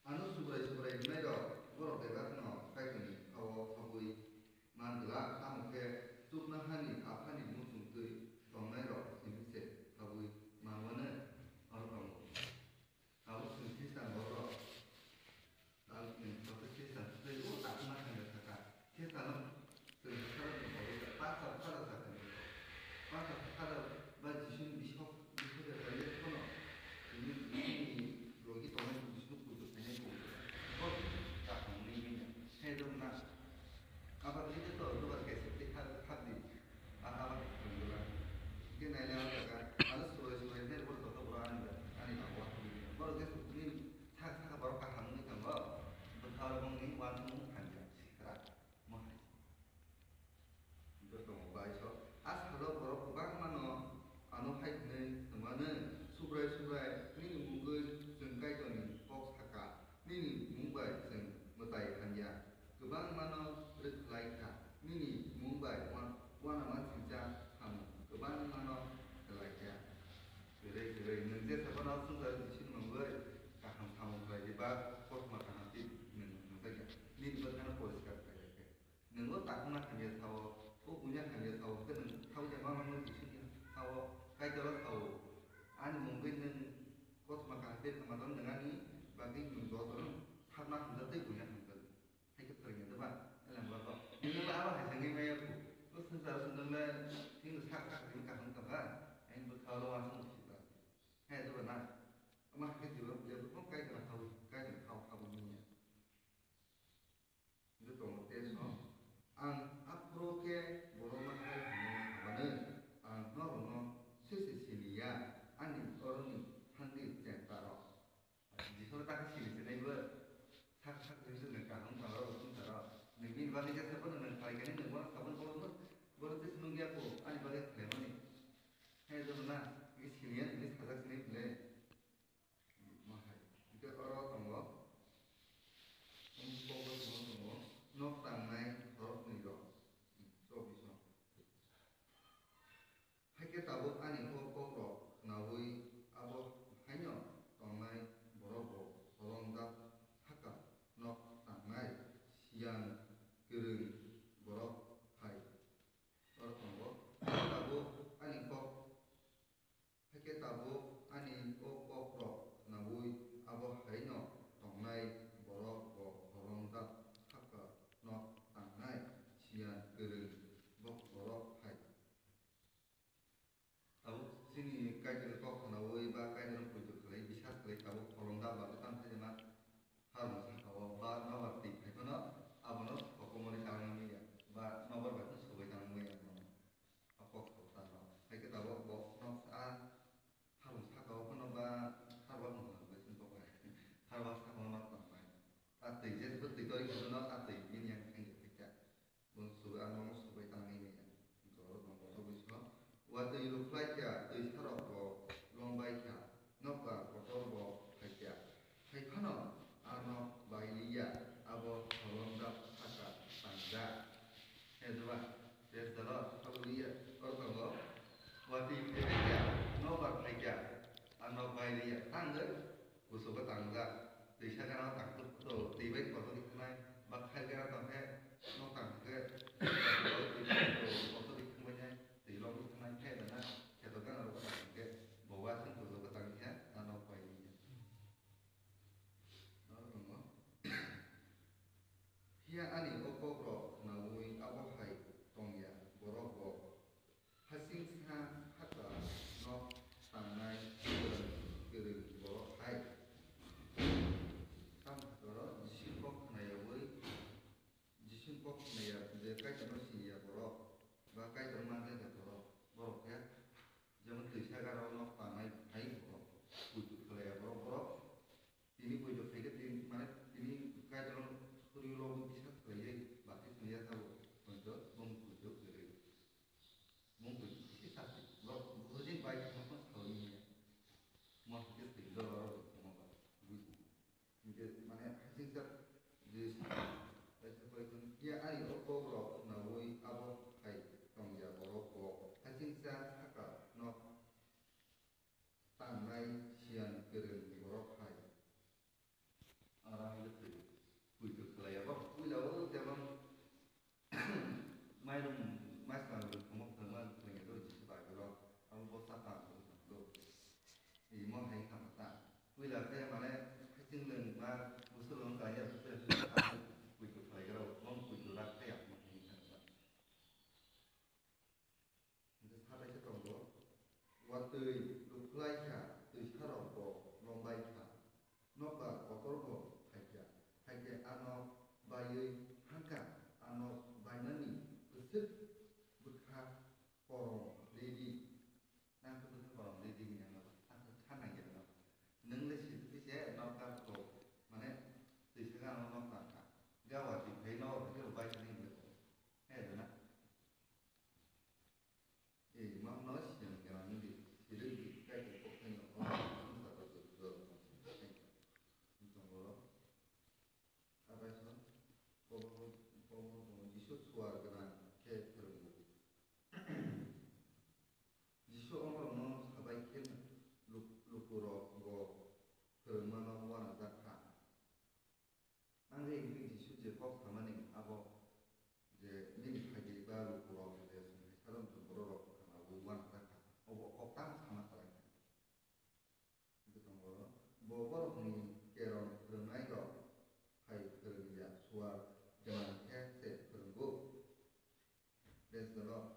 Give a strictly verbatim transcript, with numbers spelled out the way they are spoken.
Ano Subrai Subrai hwnwi rok, borok bebak no Kaitorni ha-o habwi man glak, tamo khe chuknohani Aphani muchung twi tongnai rok simi se habwi man-o, oro tongo. Abo chwng Khristan borok rok. Ang chwng sabai Khristan tei o takma thangwi thaka. Khristan no chwng bwsarokni borok rok. Pastor Father sakha ni. Pastor Father ba Jisuni bisok, bisok ya kariya kono. Ini, ini logi tongo Jisuni pujo khainai ko. Bo kaham ni miya. Hai dong na. Abo khe to dubar kaisa tei kha, kha di. Aha, aha, wngkha. Hingke naile o jaga, ano surai surai hwnwi borok joto borok ani, ani abo borok je sukni sak saka borok kaham wngwi tongo, bwkha bongni uansukmung hamya sikra, mo hai. Hingke tongo bai so, a salo borok kwbangma no ano hai hwnwi swmano, Subrai Subrai, nini mungwi chwng Kaitorni kok saka, nini mung bai chwng mwtai hamya. Kwbangmano rwkhlai kha, nini mung bai wan-, uanama singcha samung kwbangmano khlai kha. Kwrwi kwrwi, nwng jesa phano swngchar Jisuni mungwi kaham samung khlai di ba kothoma kaham twi nwng nukjakya. Nini bwkhano poriskar khlai kha. Nwng o takhuno hamya sao, o buino hamya sao, hwnkhe nwng thaukhe ma mano Jisuni sao, Kaitoro sao. Ani mungwi nwng kothoma kaham twi tongma nwng ani bagwi nwng jotono sakno hamjak tei buino hamjak. Hai khe phrwngya de ba, elem ba to. Nini ba abo hai sengwi maya khu. O swngchar o swngchar le, thing sak sak thing kaham tong kha. Ain bwkha o uansuk si ba. Hai de ba na. Ama hai khe jibo, jibo ko kai kana khau, kai kana khau khau ni ya. Hingke tongo teso. Ang aphuru khe borokno hai hwnwi sabano, ang norokno sese sini ya, ani oroni thangdi chengtarok. Jisoro ta khe sini sinai bo. Sak sak khe se nwng kaham taro, rosong taro. Nwng bini bagwi jesa phano nwng phaikani nwng bono sabun kolokno, bono tei se nungya kho, ani bagwi khlaimani. Hai joto na, bini sini ya, bini sajak sini bile. Ma hai. Hingke oro tongo. Om kobo tongo tongo. Nok tangnai borokni rok. Chobbish no. Hai khe tabuk ani o kokrok khnaui abo haino tongnai borok bo holong dak saka nok tangnai siyan kwrwng borok hai. Oro tongo. Tabuk ani kok, hai khe tabuk ani o kokrok khnaui abo haino tongnai borok bo holong dak saka nok tangnai siyan kwrwng bo borok hai. Tabuk chini Kaitorni kok khnaui ba Kaitorno poito khlai, bisas khlai, tabuk holong da ba tang khaima harung saka o ba nobar twi phai phano abono sokomorwi tanang manya ba nobar bai phano sobai tanang manya abono. O kok sabo tangno. Hai khe tabuk bo nok a harung saka o phano ba harwak no hwnwi sini kok bai. Harwak saka o nok tang bai. A twi je bo twi tori phano nok a twi bini yang thang je khaikha. Bun subai, ang nogo subai tangnai manya. Joro tong kotor bwskango. Watwi rukhlai kha, twi sarok bo longbai kha. Nokbar kotor bo phai kha. Hai phano a nok bai li ya, abo holong dak saka tangjak. He jeba, praise the Lord, hallelujah. Oro tongo. Watwi phai kha, nokbar phai kha, a nok bai li ya. Tangwi Kuchugo tangjak, twisa gana tang tuk tuk, twi bai kotor di thangnai, bak khai gana tong khe, nok tang khe, twi bai kotor di thangbai nai, twi lobwi thangnai, khe dana, kheto gana rok tang khe, bo wasing kuchugo tang khe, a nok bai di. Oro tongo. Phiya ani o kok rok khnaui abo hai tong ya, borok bo Hasingsa hata nok tangnai kwrwng kwrwng borok hai. Tamo horo Jisu kok khnayaui, Jisu kok khnaya je Kaitorno siniya bo Mo hai kha ta. Puila khe mane haiching lwng ba busul lwng ka ya busul kwi kwi khlai gra mo kwi kwi rak kha ya mo hai kha ta. Hingke sabai se tongo, watwi lukhlai kha, twisarok bo lombai kha, nokbar kotor bo phaikha, haikhe ano baiwi hangka, ano bainani bwswk bwkha korom ridi, nang khe bwkha korom ridi hinwi ano sakha kha nangya ano. Nwng le sitwi se nokbar ko, mane twisa gana nokbar kha, gawa twi phai nokbar khe bai thani hinwi ko, he rwna. Ei, ma hwnwi siyang gwnang wngdi, sirwi di, kaitor kokthai no, o, samsa rok jora jora tong sini, tong sini, tong sini, tong sini, tong sini, abai so, kobo, kobo, kobo, Jisu suar gwnang khe phwrwngo. Jisu omorokno sabai khe luk-, lukurok bo phwrwngmano uanajak kha. Ang je hwnwi Jisu je kok samani abo je nini phaidi ba lukurok je songthai sadon bororok khanaui uanajak kha, obo kok tang sama salai kha. Hwnkhe tongo, bo borokni keron phwrwngnairok hai phwrwng ya, suar gwnang khe se phwrwngo. Praise the Lord.